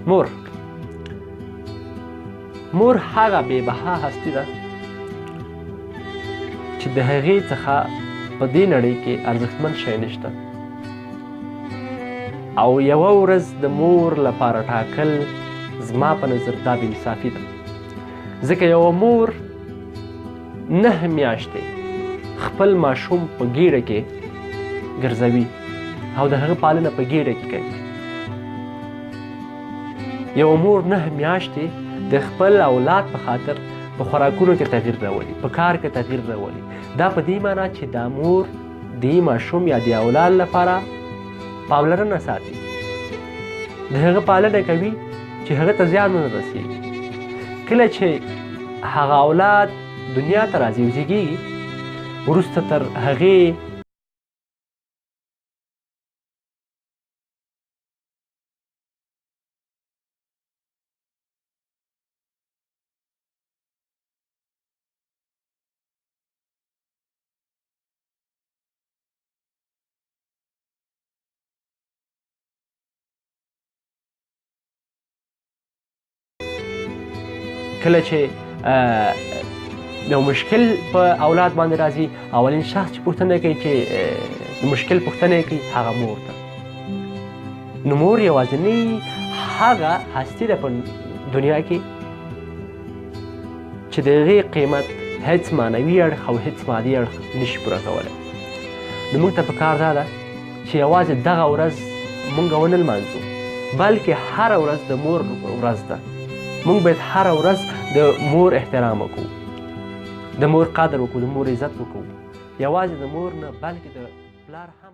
مور، مور هغه بې بها هستي ده چې د هغې څخه په دې نړۍ کې ارزښتمن شی نشته، او یوه ورځ د مور لپاره ټاکل زما په نظر دا بې انصافي ده، ځکه یوه مور 9 میاشتې خپل ماشوم په ګیډه کې ګرځوي او د هغه پالنه په ګیډه کې کوي. یوه مور 9 میاشتې د خپل اولاد په خاطر په خوراکونو کې تغییر راولي، په کار کې تغییر راولي. دا په دې معنا چې دا مور د ماشوم یا د اولاد لپاره پاملرنه ساتي، د هغه پالنه کوي چې هغه ته زیان ونه رسېږي. کله چې هغه اولاد دنیا ته راځي او زیږېږي، وروسته تر هغې کله چې یو مشکل په اولاد باندې راځي، اولین شخص چې پوښتنه کوي، چې د مشکل پوښتنه یې کوي، هغه مور ده. نو مور یوازینۍ هغه هستي ده په دنیا کې چې د هغې قیمت هیڅ معنوي اړخ او هیڅ مادي اړخ نشي پوره کولی. نو موږ ته په کار دا ده چې یوازې دغه ورځ موږ ونه لمانځو، بلکې هره ورځ د مور ورځ ده. موږ باید هره ورځ د مور احترام وکړو، د مور قدر وکړو، د مور عزت وکړو. یوازې د مور نه بلکې د پلار هم.